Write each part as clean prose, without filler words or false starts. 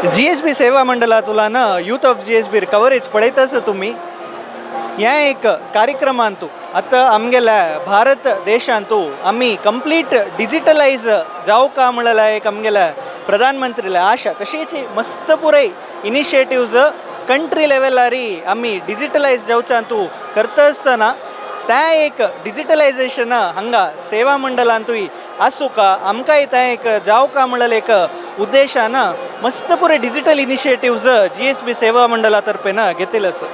GSB सेवा मंडळातुलान youth of GSB coverage पळयताच तुमी. ह्या एक कार्यक्रमांतू आतां आमगेल्या भारत देशांतू आमी कंप्लीट डिजिटलायज जावका म्हणलें एक आमगेल्या प्रधानमंत्रील्या आशा. तशीच मस्त पुराय इनिशिएटिव्ज कंट्री लेवलारी आमी डिजिटलायज जावच्यांतू करता आसतना त्या एक डिजिटलायजेशन हांगा सेवा मंडळांतूय आसूका, आमकांय तें एक जावका म्हणलें एक उद्देशान मस्त पुरे डिजिटल इनिशिएटिव्ज जीएसबी सेवा मंडळा तर्फेन घेतिल्ले आसा.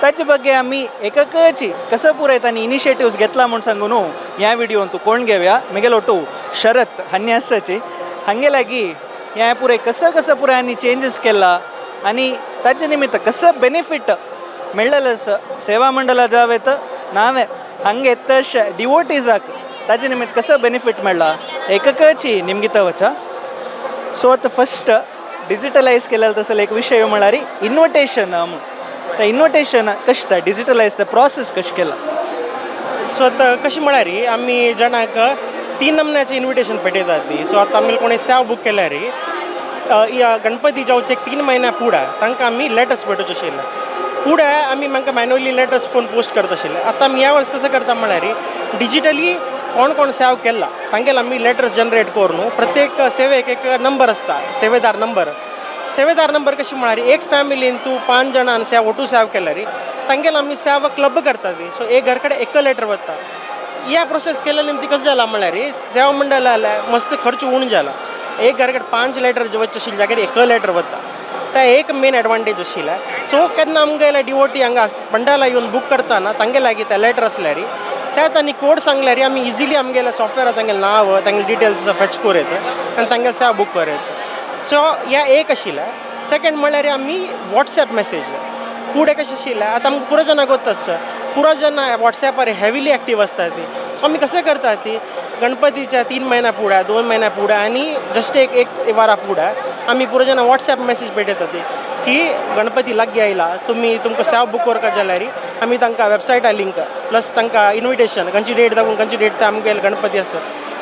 ताचे ಬಗ್ಗೆ आमी एककची कसं पुराय तांणी इनिशिएटिव्स घेतला म्हूण सांगू न्हू ह्या व्हिडियोन तूं कोण घेवया. मेगेलो टू शरत हांणी आसाची हांगे लागीं ह्या पुराय कसं कसं पुराय आनी चेंजीस केला आनी ताचे निमित्त कसं बेनिफीट मेळ्ळेलें आसा सेवा मंडळा जावेत नावे हांगे तशें डिवोटीजाक ताचे निमित्त कसं बेनिफीट मेळ्ळा एककची निमगिता वचा. सो आतां फस्ट डिजिटलायज केलें तसले एक विशय म्हळ्यार इन्विटेशन. ते इन्विटेशन कशें तें डिजिटलायज ते प्रोसेस कशें केला? सो आतां कशें म्हळ्यार आमी जाणांक तीन नमन्याचें इन्विटेशन पेटयतात ती. सो आतां आमी कोणें सेव बूक केल्यार ह्या गणपती जावचे 3 म्हयन्या फुडें तांकां आमी लेटर्स पेटोवचे आशिल्ले. फुडें आमी तांकां मॅन्युअली लेटर्स कोण पोस्ट करता आशिल्ले. आतां आमी ह्या वर्स कसं करता म्हळ्यार डिजिटली कोण कोण सेव केला तांगेले आमी लेटर्स जनरेट करून प्रत्येक सेवेक एक नंबर आसता, सेवेदार नंबर. सेवेदार नंबर कशें म्हळ्यार एक फॅमिलीन तूं पांच जाणां सेव ओटू सेव केल्यार तांगेले आमी सेव क्लब करता ती. सो एक घर कडेन एक लेटर वता. ह्या प्रोसेस केल्या निमती कसं जाला म्हळ्यार सेवा मंडळाला मस्त खर्च उण जाला. एक घर कडेन पांच लेटर वचचे आशिल्ले जाग्यार एक लेटर वता. ते एक मेन एडवांटेज आशिल्लें. सो केन्ना आमगेले डिवोटी हांगा पंडाला येवन बूक करतना तांगे लागीं ते लेटर आसल्यार त्या तांणी कोड सांगल्यार आमी इजिली आमगेल्या सॉफ्टवेअरार तांगेलें नांव, तांगेले डिटेल्स फेच करूं येता आनी तांगेले सेवा बूक करूं येता. सो ह्या एक आशिल्लें. सेकंड म्हणल्यार आमी वॉट्सएप मॅसेज. फुडें कशें आशिल्लें, आतां आमकां पुरो जाणां गोत आसा, पुरो जाणां वॉट्सएपार हेविली एक्टीव आसता ती. सो आमी कशें करता ती, गणपतीच्या 3 म्हयन्या फुडें, 2 म्हयन्या फुडें आनी जस्ट एक एक वारा फुडें आमी पुरो जाणां वॉट्सएप मॅसेज पेटयता ती की गणपती लागीं आयला, तुमी तुमकां सेवा बूक करपाक जाल्यार आमी तांकां वेबसायटा लिंक प्लस तांकां इन्विटेशन खंयची डेट दाखोवन खंयची डेट ते आमगेले गणपती आसा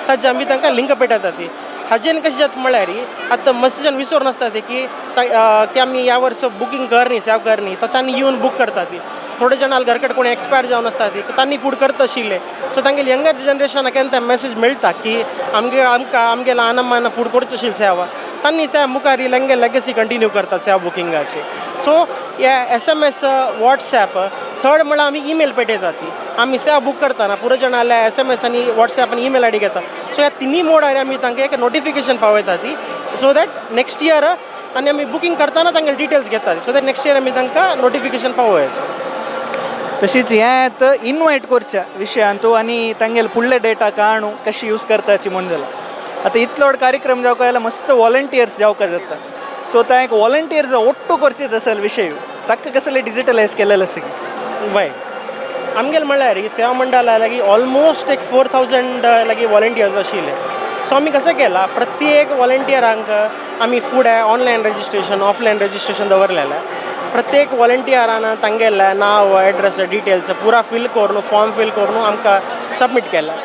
ताजे आमी तांकां लिंक पेटयता ती. हाजेन कशें जाता म्हळ्यार आतां मस्त जण विसरून आसता ते की की आमी ह्या वर्स बुकींग कर न्ही, सेव कर न्ही, तर तांणी येवन बूक करता ती. थोडे जाणां घर कडेन कोण एक्सपायर जावन आसता ती, तांणी फूड करता आशिल्ले. सो तांगेले यंगर जनरेशनाक केन्ना मॅसेज मेळटा की आमगे आमकां आमगे ल्हान मान फूड करचो आशिल्लें सेवा, तांणी त्या मुखार तांगे लेगसी कंटिन्यू करतात सेवा बुकिंगाची. सो हे एसएमएस, वॉट्सॅप. थर्ड म्हळ्यार आमी ईमेल पेटयतात ती. आमी सेवा बूक करतना पुरो जाणांले एसएमएस आनी वॉट्सॅप आनी ईमेल आयडी घेता. सो ह्या तिनूय मोडार आमी तांकां एक नोटिफिकेशन पावयता ती, सो that next year आनी आमी बुकींग करतना तांगेले डिटेल्स घेतात, सो that next year आमी तांकां नोटिफिकेशन पावोवं येता. तशीच हें आतां इनवायट करच्या विशयांतू आनी तांगेले फुडले डेटा काणू कशी यूज करताची म्हूण जाला. आतां इतलो व्हड कार्यक्रम जावका जाल्यार मस्त वॉलंटियर्स जावका जाता. सो त्या एक वॉलंटियर्स ಒಟ್ಟು करचे तसल विशय ताका कसले डिजिटलायज केलेलें आसा? वय, आमगेले म्हणल्यार ही सेवा मंडळा लागीं ऑलमोस्ट एक 4,000 लागीं वॉलंटियर्स आशिल्ले. सो आमी कशें केलां, प्रत्येक वॉलंटियरांक आमी फुडें ऑनलायन रजिस्ट्रेशन, ऑफलायन रजिस्ट्रेशन दवरलेलें. प्रत्येक वॉलंटियरान तांगेलें नांव, एड्रेस, डिटेल्स पुरा फील करून, फॉर्म फील करून आमकां सबमीट केलां.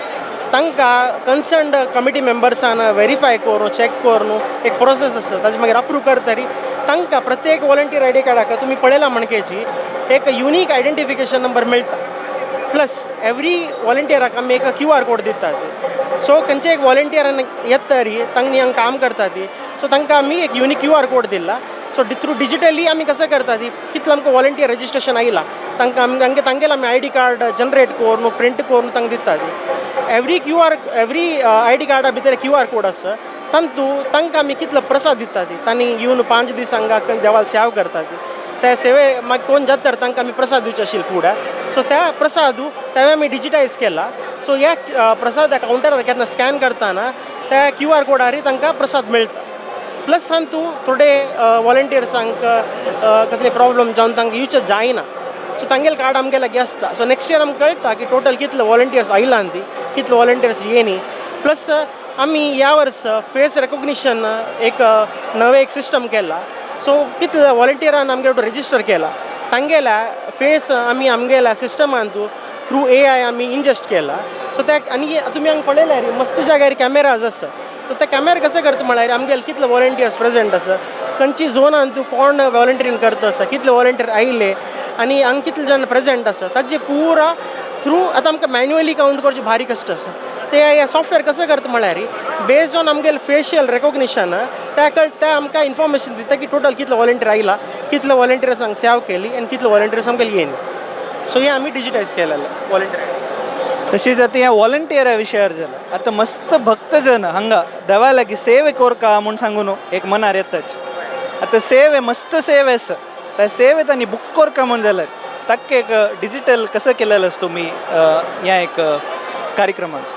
तांकां कन्सर्न्ड कमिटी मेंबर्सान वेरीफाय करून, चॅक करून एक प्रोसेस आसा, ताजे मागीर अप्रूव करतरी तांकां प्रत्येक वॉलंटियर आयडी कार्डाक तुमी पळयला म्हणकेची एक युनीक आयडेंटिफिकेशन नंबर मेळटा. प्लस एवरी वॉलंटियराक आमी एक क्यूआर कोड दितात. सो खंयचे एक वॉलंटियरान येता तरी तांणी हांगा काम करता ती, सो तांकां आमी एक युनीक क्यूआर कोड दिला. सो थ्रू डिजिटली आमी कसं करता ती, कितलो आमकां वॉलंटियर रजिस्ट्रेशन आयला, तांकां आमी तांगे तांगेले आमी आयडी कार्ड जनरेट करून, प्रिंट करून तांकां दिता ती. एवरी क्यूआर, एवरी आयडी कार्डा भितर क्यूआर कोड आसा. तांतू तांकां आमी कितलो प्रसाद दिता ती, तांणी येवन 5 दीस हांगा देवाल सेवा करता ती, त्या सेवे मागीर कोण जाता तर तांकां आमी प्रसाद दिवचे आशिल्ले फुडें. सो त्या प्रसादू तेवूय आमी डिजिटायज केला. सो ह्या प्रसादा कावंटरार केन्ना स्कॅन करतना त्या क्यूआर कोडार तांकां प्रसाद मेळटा. प्लस तूं थोडे वॉलंटियर्सांक कसले प्रॉब्लम जावन तांकां येवचें जायना, सो तांगेले कार्ड आमगे लागीं आसता. सो नेक्स्ट इयर आमकां कळटा की टोटल कितले वॉलंटियर्स आयला ती, कितले वॉलंटियर्स येनी. प्लस आमी ह्या वर्स फेस रेकोग्निशन एक नवें एक सिस्टम केला. सो कितले वॉलंटियरान आमगे रजिस्टर केला, तांगेल्या फेस आमी आमगेल्या सिस्टमान थ्रू एआय आमी इंजस्ट केला. सो त्या आनी तुमी हांगा पळयल्यार मस्त जाग्यार कॅमेराज आसा. तर ते कॅमेरा कशें करता म्हळ्यार आमगेले कितले वॉलंटियर्स प्रेझेंट आसा. खंयची झोनान तूं कोण वॉलंटियरींग करता आसा, कितले वॉलंटियर आयले आनी हांगा कितले जाण प्रेजेंट आसा ताजे पुरा थ्रू. आतां आमकां मॅन्युअली कावंट करचें भारी कश्ट आसा. ते हे सॉफ्टवेअर कसो करता म्हळ्यार बेज्ड ऑन आमगेले फेशियल रेकोग्निशन त्या कळ त्या आमकां इन्फॉर्मेशन दिता की टोटल कितलो वॉलंटियर आयला, कितले वॉलंटियर्सांक सेव केली आनी कितले वॉलंटियर्स आमकां येयली. सो हें आमी डिजिटायज केलेलें वॉलंटियर. तशीच आतां ह्या वॉलंटियरा विशयार जालें. आतां मस्त भक्तजन हांगा देवा लागीं सेवे कोरका म्हूण सांगून एक मनार येताच. आतां सेवे मस्त सेवे आसा, त्या सेवे तांणी बूक कोरका म्हूण जाल्यार ताका एक डिजिटल कसं केलेलं आसा तुमी ह्या एक कार्यक्रमांत?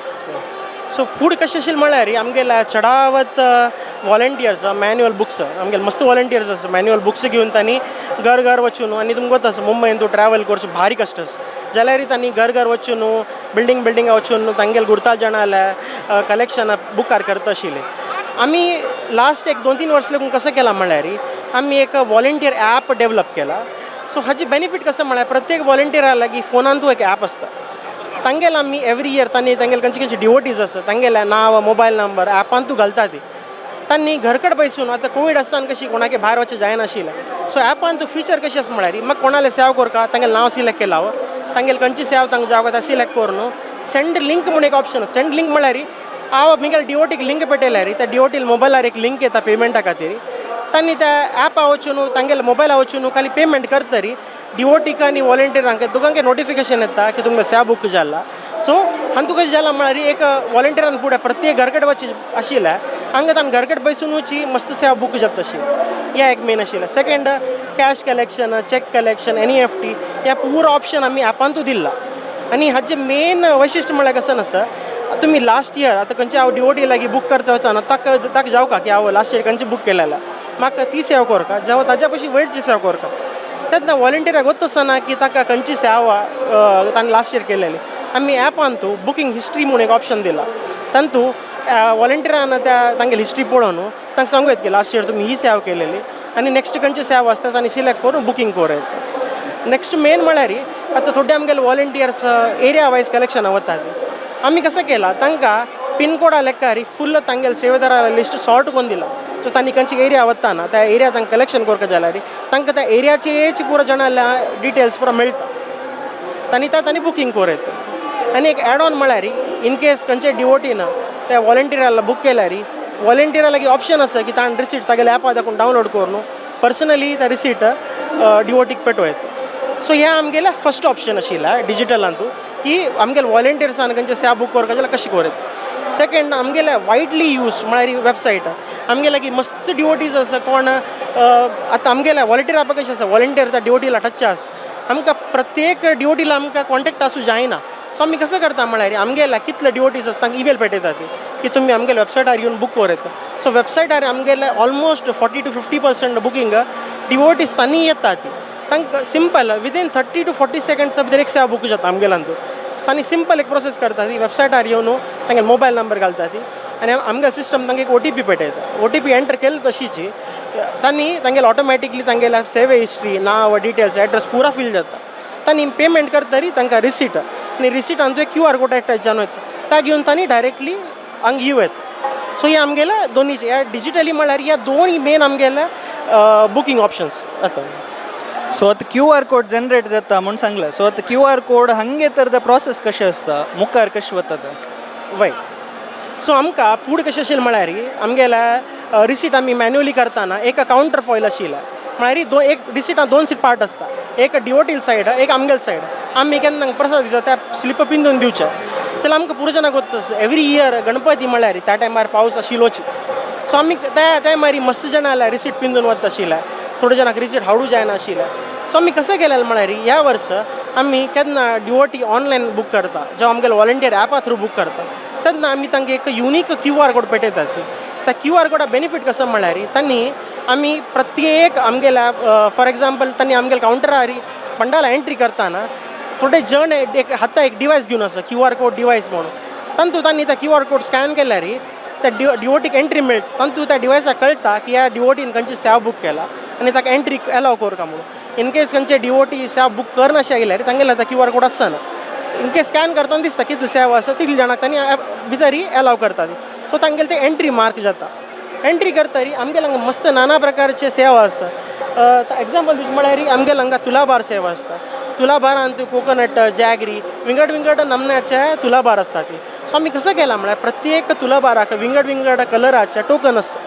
सो फूड कशें आशिल्लें म्हळ्यार आमगेल्या चडावत वॉलंटियर्स मॅन्युअल बुक्स, आमगेले मस्त वॉलंटियर्स आसा, मॅन्युअल बुक्स घेवन तांणी घर घर वचून. आनी तुमकां गोत आसा, मुंबयन तूं ट्रॅवल करचें भारी कश्ट आसा, जाल्यार तांणी घर घर वचून, बिल्डींग बिल्डिंगा वचून तांगेले गुरताल जाणां जाल्यार कलेक्शन बुकार करता आशिल्ले. आमी लास्ट एक 2-3 वर्स लागून कसो केलां म्हळ्यार आमी एक वॉलंटियर ॲप डेवलप केला. सो हाजी बेनिफीट कसो म्हळ्यार प्रत्येक वॉलंटियरा लागीं फोनांतू एक ॲप आसता. तांगेले आमी एवरी इयर तांणी तांगेले खंयचे खंयचे डिवोटीज आसा तांगेले नांव, मोबायल नंबर ॲपांतू घालता. ती तांणी घरकड बैसून, आतां कोवीड आसतना कशी कोणाक भायर वचचें जायनाशिल्लें, सो ॲपान तूं फिचर कशें आसा म्हळ्यार म्हाका कोणाले सेव करका तांगेलें नांव सिलेक्ट केलां, तांगेले खंयची सेव तांकां जावं ता सिलेक्ट करून सेंड लिंक म्हूण एक ऑप्शन. सेंड लिंक म्हळ्यार हांव म्हगेल्या डिवोटीक लिंक पेटयल्यार त्या डिवोटील मोबायलार एक लिंक येता पेमेंटा खातीर. तांणी त्या ॲपा वचून तांगेल्या मोबायला वचून खाली पेमेंट करतरी डिवोटीक आनी वॉलंटियरांक दोगांक नोटिफिकेशन येता की तुमकां सेवा बूक जाला. सो हांतू कशें जालां म्हळ्यार एक वॉलंटियरान फुडें प्रत्येक घरकड वच आशिल्लें हांगा तांकां घरकड बैसुनूची मस्त सेवा बूक जाता अशी, ह्या एक मेन आशिल्लें. Second, cash collection, cheque collection, NEFT ह्या पुरो ऑप्शन आमी ॲपांतू दिल्ला. आनी हाचें मेन वैशिश्ट म्हळ्यार कसं आसा, तुमी लास्ट इयर आतां खंयचे हांव डिवोटी लागीं बूक करता वतना ताका ताका जावका की हांव लास्ट इयर खंयचे बूक केलेला, म्हाका ती सेवा करका जावं ताज्या पशी वयरची सेवा करका. तेन्ना वॉलंटियराक गोत्त आसना की ताका खंयची सेवा ताणें लास्ट इयर केलेली. आमी ॲपान तूं बुकींग हिस्ट्री म्हूण एक ऑप्शन दिला. तांतू वॉलंटियरान त्या तांगेली हिस्ट्री पळोवन तांकां सांगू येता की लास्ट इयर तुमी ही सेवा केलेली आनी नेक्स्ट खंयची सेवा आसता तांणी सिलेक्ट करून बुकींग करूं येता. नेक्स्ट मेन म्हळ्यार आतां थोडे आमगेले वॉलंटियर्स एरिया वायज कलेक्शनाक वतात. आमी कसं केलां, तांकां पिनकोडा लेक्कार फुल्ल तांगेले सेवेदारा लिस्ट सॉर्ट करून दिला. सो तांणी खंयची एरिया वतना त्या एरिया तांकां कलेक्शन करपाक जाल्यार तांकां त्या एरियाचेच पुरो जाणां डिटेल्स पुरो मेळटा तांणी त्या तांणी बुकींग करूं येता. आनी एक एड ऑन म्हळ्यार इन केस खंयचे डिवोटीन त्या वॉलंटियराला बूक केल्यार वॉलंटियरा लागीं ऑप्शन आसा की ताणें रिसीट तागेल्या ॲपा दाखोवन डावनलोड करून पर्सनली त्या रिसीट डिवोटीक पेटोवं येता. सो हें आमगेलें फर्स्ट ऑप्शन आशिल्लें डिजिटलांतू की आमगेले वॉलंटियर्सान खंयचे सेवा बूक करपाक जाल्यार कशें करूं येता. सेकंड, आमगेले वायडली यूज म्हळ्यार वेबसायट. आमगे लागीं मस्त डिवोटीज आसा कोण आतां आमगेले वॉलंटियर ॲपा कशें आसा, वॉलंटियर त्या डिवोटीला टच आसा, आमकां प्रत्येक डिवोटीला आमकां कॉन्टेक्ट आसूं जायना. सो आमी कसं करता म्हळ्यार आमगेल्या कितले डिवोटीज आसा तांकां इमेल पेटयतात की तुमी आमगेल्या वेबसायटार येवन बूक करूं येता. सो वेबसायटार आमगेले almost 40 to 50% booking devotees तांणी येता. ती तांकां simple within 30 to 40 seconds भितर एक सेवा बूक जाता आमगेल्यान. आनी सिंपल एक प्रोसेस करता ती, वेबसायटार येवन तांगेले मोबायल नंबर घालता ती आनी आमगेले सिस्टम तांकां एक ओटीपी पेटयता. ओटीपी एंटर केले तशीच तांणी तांगेले ऑटोमॅटिकली तांगेले सेवे हिस्ट्री, नांव, डिटेल्स, एड्रेस पुरा फील जाता. तांणी पेमेंट करतरी तांकां रिसीट आनी रिसिटान तुवें क्यू आर कोड अटॅच जावन वता, ता घेवन तांणी डायरेक्टली हांगा येवं येता. सो हे आमगेले दोनीचे ह्या डिजिटली म्हळ्यार ह्या दोन मेन आमगेले बुकींग ऑप्शन्स आतां. सो आतां क्यू आर कोड जनरेट जाता म्हूण सांगलें. सो आतां क्यू आर कोड हांगे तर ते प्रोसेस कशें आसता, मुखार कशें वता तें? वय, सो आमकां फूड कशें आशिल्लें म्हळ्यार आमगेल्या रिसीट आमी मॅन्युअली करतना एक कावंटर फॉयल आशिल्लें. म्हळ्यार दोन एक रिसिटान दोन पार्ट आसता, एक डिवोटील सायड, एक आमगेल सायड. आमी केन्ना प्रसाद दिता त्या स्लिप पिंजून दिवचें जाल्यार आमकां पुरो जाणांक गोत्त एवरी इयर गणपती म्हळ्यार त्या टायमार पावस आशिल्लोच. सो आमी त्या टायमार मस्त जाणां जाल्यार रिसीट पिंजून वता आशिल्लें, थोडे जाणांक रिसीट हाडूं जायना आशिल्लें. सो आमी कशें केलें म्हळ्यार ह्या वर्स आमी केन्ना डिवोटी ऑनलायन बूक करता, जेन्ना आमगेले वॉलंटियर एपा थ्रू बूक करता तेन्ना आमी तांकां एक युनीक क्यू आर कोड पेटयतात. त्या क्यू आर कोडा बेनिफीट कसो म्हळ्यार तांणी आमी प्रत्येक आमगेल्या, फॉर एग्जाम्पल, तांणी आमगेल्या कावंटरार पंडाला एंट्री करतना थोडे जण एक हाता एक डिवायस घेवन आसा, क्यू आर कोड डिवायस म्हणून. तांतू तांणी त्या क्यू आर कोड स्कॅन केल्यार त्या डिवोटीक एंट्री मेळटा. तांतू त्या डिवायसाक कळटा की ह्या डिवोटीन खंयची सेवा बूक केला आनी ताका एंट्री एलाव करका म्हणून. इन केस खंयचे डिवोटी सेवा बूक करनाशे गेल्यार तांगेले आतां क्यू आर कोड आसना. इन केस स्कॅन करतना दिसता कितली सेवा आसा, तितले जाणांक तांणी भितरी एलाव करता. सो तांगेले ते एंट्री मार्क जाता. एंट्री करतरी आमगेले हांगा मस्त नाना प्रकारचे सेवा आसता. एग्जाम्पल दिवचें म्हळ्यार आमगेले हांगा तुलाभार सेवा आसता. तुलाभारान तूं कोकोनट, जॅगरी, विंगड विंगड नमन्याचे तुलाभार आसता ती. सो आमी कसो केला म्हळ्यार प्रत्येक तुलाभाराक विंगड विंगड कलराचे टोकन आसता.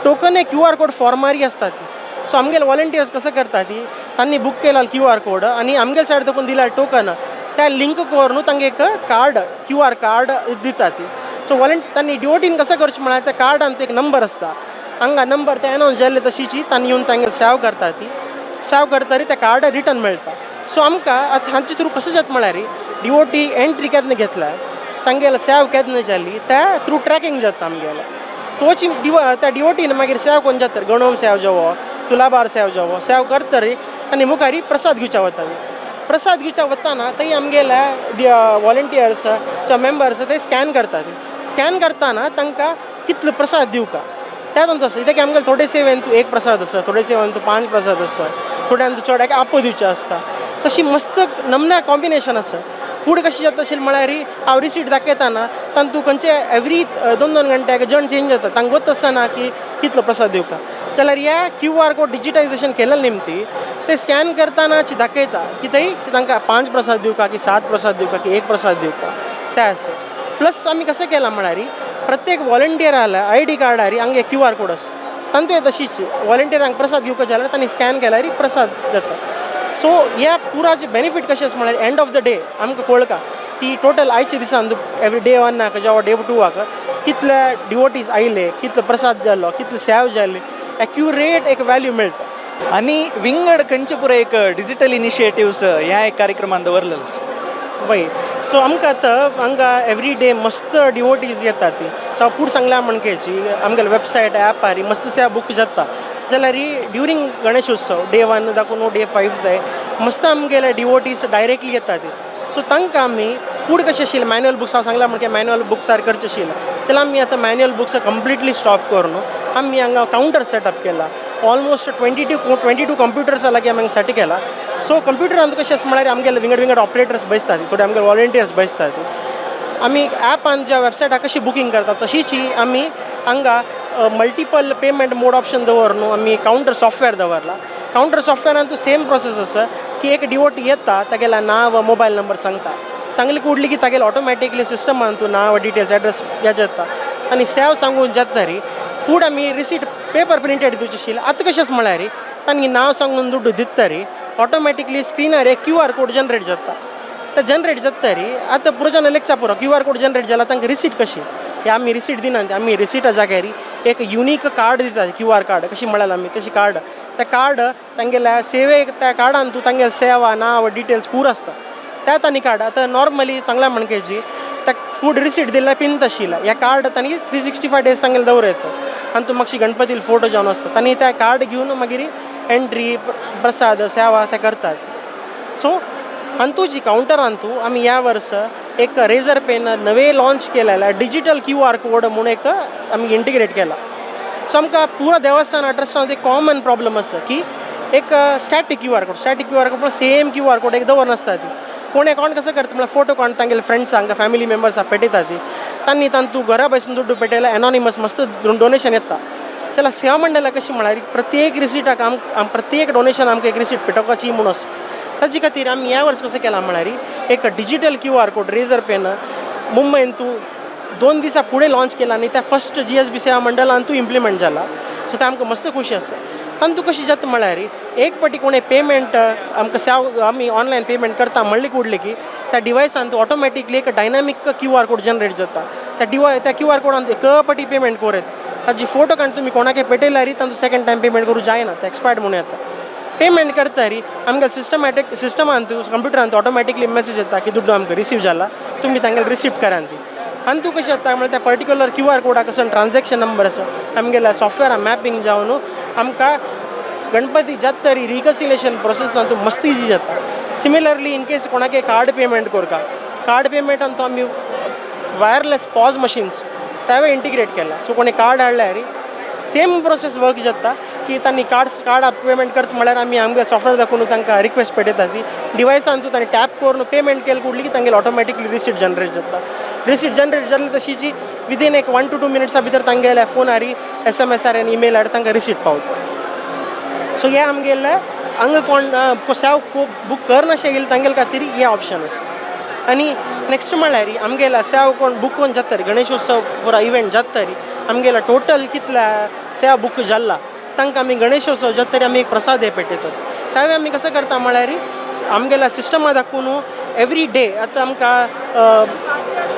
टोकन एक क्यू आर कोड फॉर्मारी आसता ती. सो आमगेले वॉलंटियर्स कसो करता ती, तांणी बूक केला क्यू आर कोड आनी आमगेले सायड दाखोवन दिला टोकन, त्या लिंक करून तांकां एक कार्ड, क्यू आर कार्ड दिता ती. सो वॉलंट तांणी डिवोटीन कसो करचें म्हळ्यार त्या कार्डान एक नंबर आसता. हांगा नंबर ते एनावन्स जाल्ले तशीची तांणी येवन तांगेले सेव करता ती. सेव करतरी त्या कार्ड रिटर्न मेळटा. सो आमकां आतां हांचे थ्रू कशें जाता म्हळ्यार डिवोटी एंट्री केन्ना घेतल्या, तांगेले सेव केन्ना जाली, त्या थ्रू ट्रॅकिंग जाता आमगेलें. तोची डिव त्या डिवोटीन मागीर सेव कोण जाता, गणोम सेव जावो, तुलाभार सेव जावो, सेव करतरी आनी मुखारी प्रसाद घेवच्या वता. प्रसाद घेवच्या वताना थंय आमगेले वॉलंटियर्स मेंबर्स ते स्कॅन करतात. स्कॅन करताना तांकां कितलो प्रसाद दिवका त्या तांचो आसता. कित्याक आमगेले थोडे सेवेन तूं एक प्रसाद आसता, थोडे सेवेन तूं पांच प्रसाद आसता, थोड्यान तूं चड एक आपो दिवचें आसता. तशी मस्त नमन्या कॉम्बिनेशन आसा. फूड कशी जाता अशें म्हळ्यार हांव रिसीट दाखयताना तांतू खंयचे एवरी 2-2 घंट्याक जण चेंज जाता, तांकां गोत आसना की कितलो प्रसाद दिवका. जाल्यार ह्या क्यू आर कोड डिजिटायजेशन केलें निमती ते स्कॅन करताना दाखयता की थंय तांकां 5 प्रसाद दिवका की 7 प्रसाद दिवका की 1 प्रसाद दिवका ते आसा. प्लस आमी कशें केलां म्हळ्यार प्रत्येक वॉलंटियराल्या I D कार्डार हांगा क्यू आर कोड आसा. तांतू तशीच वॉलंटियरांक प्रसाद दिवका जाल्यार तांणी स्कॅन केल्यार प्रसाद जाता. सो ह्या पुराचे बेनिफीट कशें आसा म्हळ्यार एंड ऑफ the day आमकां कळका की टोटल आयच्या दिसान एवरी डे 1 आहा जावं डे 2 आहा कितले डिवोटीज आयले, कितलो प्रसाद जालो, कितले सेव जाले, एक्युरेट एक वॅल्यू मेळटा. आनी विंगड खंयचे पुराय एक डिजिटल इनिशिएटिव्स ह्या एक कार्यक्रमान दवरलेलो. वय, सो आमकां आतां हांगा एवरी डे मस्त डिवोटीज येतात ती. सो पूण सांगल्या म्हणकेची आमगेले वेबसायट ॲपार मस्त सेवा बूक जाता. जाल्यार ड्युरींग गणेश उत्सव डे 1 दाखोवन डे 5 जाय मस्त आमगेले डिवोटीज डायरेक्टली येतात ती. सो तांकां आमी फूड कशें आशिल्लें मॅन्युअल बुक्स हांव सांगलां म्हणके मॅन्युअल बुक्सार करचें आशिल्लें, जाल्यार आमी आतां मॅन्युअल बुक्स कंप्लिटली स्टॉप करून आमी हांगा कावंटर सेटअप केला. ऑलमोस्ट 22 कंप्युटर्सा लागीं आमी हांगा सेट केला. सो कंप्युटरान कशें आसा म्हळ्यार आमगेले विंगड विंगड ऑपरेटर्स बसतात, थोडे आमगेले वॉलंटियर्स बसतात. आमी ॲपान ज्या वेबसायटार कशी बुकींग करतात तशीच आमी हांगा मल्टिपल पेमेंट मोड ऑप्शन दवरून आमी कावंटर सॉफ्टवेअर दवरला. कावंटर सॉफ्टवेअरान तूं सेम प्रोसेस आसा की एक डिवोटी येता, तागेल्या नांव, मोबायल नंबर सांगता, सांगली कुडली की तागेले ऑटोमॅटिकली सिस्टमान तूं नांव, डिटेल्स, एड्रेस हे जाता आनी सेव सांगून जाता. फूड आमी रिसीट पेपर प्रिंटेड दिवची आशिल्ली. आतां कशें आसा म्हळ्यार तांणी नांव सांगून दुड्डू दिता, ऑटोमॅटिकली स्क्रिनार एक क्यू आर कोड जनरेट जाता. ते जनरेट जाता आतां पुरोजन लेगचा पुरो क्यू आर कोड जनरेट जाला, तांकां रिसीट कशी हे आमी रिसीट दिना. आमी रिसिटा जाग्यार एक युनीक कार्ड दितात, क्यू आर कार्ड कशी म्हळ्यार आमी तशी कार्ड. त्या कार्ड तांगेल्या सेवेक त्या कार्डान तूं तांगेले सेवा, नांव, डिटेल्स पूर आसता त्या तांणी कार्ड. आतां नॉर्मली सांगल्या म्हणकेची त्या फूड रिसीट दिल्यार पिंत आशिल्लें. ह्या कार्ड तांणी 365 डेज तांगेले दवर येता आनी तूं मातशी गणपतील फोटो जावन आसता, तांणी त्या कार्ड घेवन मागीर एंट्री, प्रसाद, सेवा ते करतात. सो अंतूची कावंटरान तूं आमी ह्या वर्स एक रेझर पेन नवे लॉन्च केलेले डिजिटल क्यू आर कोड म्हूण एक आमी इंटिग्रेट केला. सो आमकां पुरा देवस्थान ट्रस्टान एक कॉमन प्रॉब्लम आसा की एक static QR code, static QR code, same QR code एक दवर नासता ती. कोण अकावंट कसो करता म्हळ्यार फोटो कोण तांगेले फ्रेंड्सांक, फॅमिली मेंबर्साक पेटयता ती. तांणी तांतू घरा बसून दुड्डू पेटयल्यार एनॉनिमस मस्त डोनेशन येता. जाल्यार सेवा मंडळाक कशें म्हळ्यार प्रत्येक रिसिटाक आम प्रत्येक डोनेशन आमकां एक रिसीट पेटोवपाची म्हूण आसा. ताजे खातीर आमी ह्या वर्स कशें केलां म्हळ्यार एक digital Q R code razor pen मुंबयन तूं 2 दिसां फुडें लॉन्च केला आनी त्या फस्ट जीएसबी सेवा मंडळान तूं इम्प्लिमेंट जाला. सो तें आमकां मस्त खुशी आसा. तांतू कशें जाता म्हळ्यार एक पाटी कोणें पेमेंट आमकां सेव आमी ऑनलायन पेमेंट करता म्हणली कुडली की त्या डिवायसान तूं ऑटोमॅटिकली एक dynamic Q R code generate जाता. त्या क्यू आर कोडान एक पाटी पेमेंट करूं येता. ताजी फोटो काडून तुमी कोणाकय पेटयल्यार तांतू सेकंड टायम पेमेंट करूं जायना, ते एक्सपायर्ड म्हणून येता. पेमेंट करतरी आमकां सिस्टमॅटीक सिस्टमान तूं कंप्युटरान ऑटोमॅटिकली मॅसेज येता की दुड्डू आमकां रिसीव जाला, तुमी तांगेले रिसिप्ट करान ती. आनी तूं कशें जाता म्हळ्यार त्या पर्टिक्युलर क्यू आर कोडाक कसो ट्रान्जॅक्शन नंबर आसा, आमगेल्या सॉफ्टवेअरान मॅपिंग जावन आमकां गणपती जाता तरी रिकन्सिलेशन प्रोसेस तूं मस्त इजी जाता. सिमिलरली इन केस कोणाकय कार्ड पेमेंट करता, कार्ड पेमेंटान तो आमी वायरलेस पॉज मशीन्स तेवूय इंटिग्रेट केला. सो कोणी कार्ड हाडल्यार सेम प्रोसेस वर्क जाता की तांणी कार्ड पेमेंट करता म्हळ्यार आमी आमगे सॉफ्टवेअर दाखोवन तांकां रिक्वेस्ट पेटयता ती. डिवायसान तूं तांणी टॅप करून पेमेंट केलें कुडली की तांगेले ऑटोमॅटिकली रिसीट जनरेट जाता. रिसीट जनरेट जाली तशीची विदीन एक 1 टू 2 मिनिट्सा भितर तांगेल्या फोनार, एसएमएसार आनी इमेलार तांकां रिसीट पावता. सो हे आमगेले हांगा कोण सेव बूक करनाशे येयले तांगेले खातीर हे ऑप्शन आसा. आनी नेक्स्ट म्हळ्यार आमगेल्या सेव कोण बूक कोन्न जाता, गणेशोत्सव पुरा इव्हेंट जाता, आमगेला टोटल कितल्या सेवा बूक जाला, तांकां आमी गणेशोत्सव जाता आमी एक प्रसाद हे पेटयतात. त्यावेळी आमी कसो करता म्हळ्यार आमगेल्या सिस्टमा दाखोवन एवरी डे आतां आमकां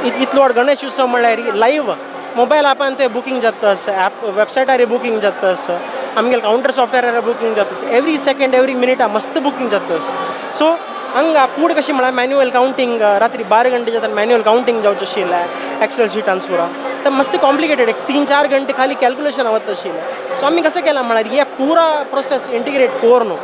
इतलो व्हड गणेश उत्सव म्हळ्यार लायव्ह मोबायल एपान ते बुकींग जाता आसा, एप वेबसायटार बुकींग जाता आसा, आमगेले कावंटर सॉफ्टवेअरार बुकींग जाता आसा. एवरी सेकंड, एवरी मिनिटा मस्त बुकींग जाता आसा. सो हांगा पूण कशें म्हळ्यार मॅन्युअल कावंटींग, रात्री 12 घंटे जाता, मॅन्युअल कावंटींग जावचें आशिल्लें एक्सेल शिटान सुरा, तर मस्त कॉम्प्लिकेटेड, एक 3-4 घंटे खाली कॅल्क्युलेशन वता आशिल्लें. सो आमी कसें केलां म्हळ्यार हे पुरा प्रोसेस इंटिग्रेट करून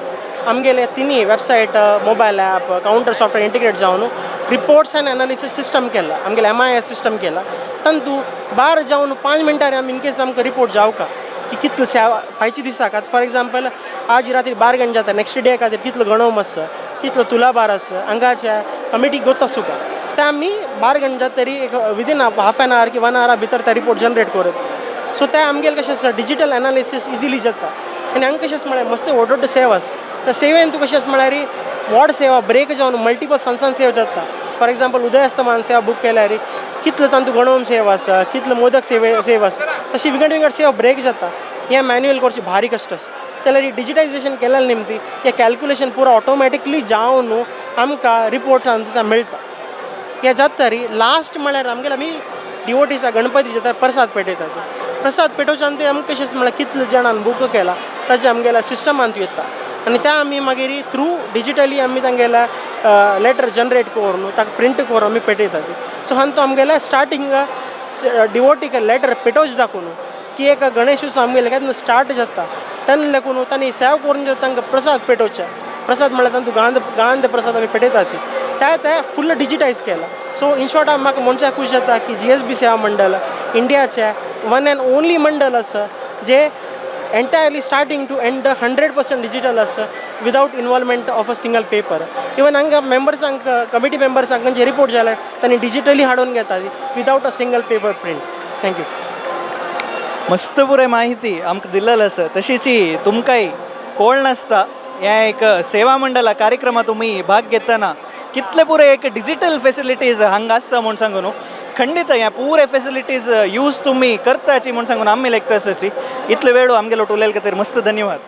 आमगेले तिनी website, mobile app, counter software integrate जावन रिपोर्ट्स आनी एनालिसीस सिस्टम केला, आमगेले एमआयएस सिस्टम केला. तांतू बार जावन 5 मिनटांनी आमी इनकेस आमकां रिपोर्ट जावका की कितलो सेवा फायचे दिसाक, आतां फॉर एग्जाम्पल आज रात्री 12 घंटे जाता, नेक्स्ट डे खातीर कितलो गणोम आसा, कितलो तुलाभार आसा, हांगाच्या कमिटीक गोत आसूका, ते आमी 12 घंटे जाता तरी एक विदीन हाफ एन our की वन आवरा भितर ते रिपोर्ट जनरेट करत. सो ते आमगेले कशें आसा, डिजिटल एनालिसीस इजिली जाता. आनी हांगा कशें आसा म्हळ्यार मस्त व्हड व्हड सेवा आसा. त्या सेवेन तूं कशें आसा म्हळ्यार व्हड सेवा ब्रेक जावन मल्टिपल सान सान सेवा जाता. फॉर एग्जाम्पल उदयास्तमान सेवा बूक केल्यार कितलो तांतू गणोम सेवा आसा, कितलो मोदक सेवे सेवा आसा, तशी विंगड विंगड सेवा ब्रेक जाता. हें मॅन्युअल करचें भारी कश्ट आसा. जाल्यार डिजिटायजेशन केलें निमती हें कॅल्क्युलेशन पुरो ऑटोमॅटिकली जावन आमकां रिपोर्ट तांकां मेळटा. हें जाता तरी लास्ट म्हळ्यार आमगेले आमी डिवोटीसा गणपती जाता प्रसाद पेटयतात. प्रसाद पेटोवच्यान ते आमकां कशें म्हळ्यार कितले जाणान बूक केला ताजें आमगेल्या सिस्टमांत येता आनी त्या आमी मागीर थ्रू डिजिटली आमी तांगेल्या लेटर जनरेट करून ताका प्रिंट करून आमी पेटयतात. सो हांगा तो आमगेल्या स्टार्टींग डिवोटीक लेटर पेटोवचें दाखोवन की एक गणेश उत्सव आमगेले केन्ना स्टार्ट जाता तेन्ना लागून तांणी सेवा करून जे तांकां प्रसाद पेटोवचे, प्रसाद म्हळ्यार तांतूं गांध गांध प्रसाद आमी पेटयतात, ते ते फुल्ल डिजिटायज केला. सो इन शॉर्ट म्हाका म्हणच्याक खूश जाता की जीएसबी सेवा मंडळ इंडियाचें वन एंड ओनली मंडळ आसा जे entirely starting to end 100% digital आसा, without involvement of a single paper. Even हांगा मेंबर्सांक, कमिटी मेंबर्सांक खंयचे रिपोर्ट जाल्यार तांणी डिजिटली हाडून घेतात without a single paper print. Thank you. मस्त पुरे माहिती आमकां दिल्लेली आसा. तशीच तुमकांय कोण नासता ह्या एक सेवा मंडळा कार्यक्रमात तुमी भाग घेतना कितले पुरे एक डिजिटल फेसिलिटीज हांगा आसा म्हूण सांगू न्हू. खंडीत ह्या पुरे फेसिलिटीज यूज तुमी करताची म्हूण सांगून आमी लेखता आसाची. इतले वेळ आमगेलो उलयले खातीर मस्त धन्यवाद.